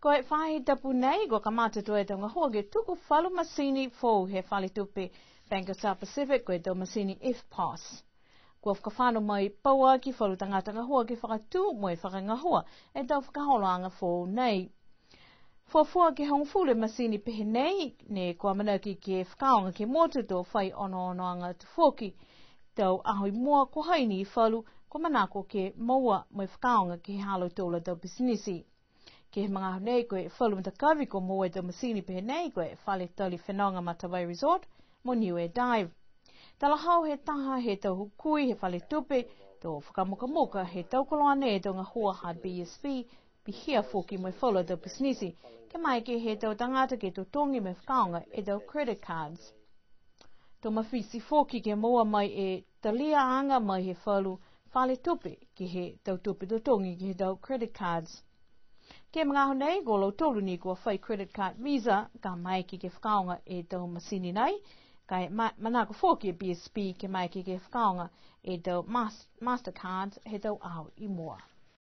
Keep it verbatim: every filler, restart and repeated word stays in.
Ko e faahi tapu nei, kua kamata tuai e tau gahua ke tuku falu masini foou he fale tupe Bank of South Pacific, ko e tau masini F pos. Kua fakafano mai pauaki falu tagata gahua ke fakatū mo e fakagahua e tau fakaholoaga foou nei. Fuafua ke hogofulu e masini pehē nei, ne kua amanaki ke fakaaoga ke he motu to fai onoonoaga atu foki. Tau aho i mua ko hai ni falu, kua manako ke moua mo e fakaaoga ke he ha lautolu a tau pisinisi. Ke he magaaho nei ko e falu matakavi kua moua e tau masini pehē nei ko e fale tali fenoga Matavai Resort mo Niue Dive. Talahau he taha he tau hukui he fale tupe, to fakamukamuka he tau koloa nei e tau gahua ha B S P, pihia foki mo e falu a tau pisinisi, ke maeke he tau tagata ke totogi mo e fakaaoga e tau credit cards. To mafiti foki ke moua mai e taliaaga mai he falu fale tupe ke he tau tupe totogi ke he tau credit cards. Ke he magaaho nei, ko lautolu ni kua fai credit card Visa, ka maeke ke fakaaoga e tau masini nei, ka e ma-, manako foki e B S P ke maeke ke fakaaoga e tau mas-, Mastercard he tau aho i mua.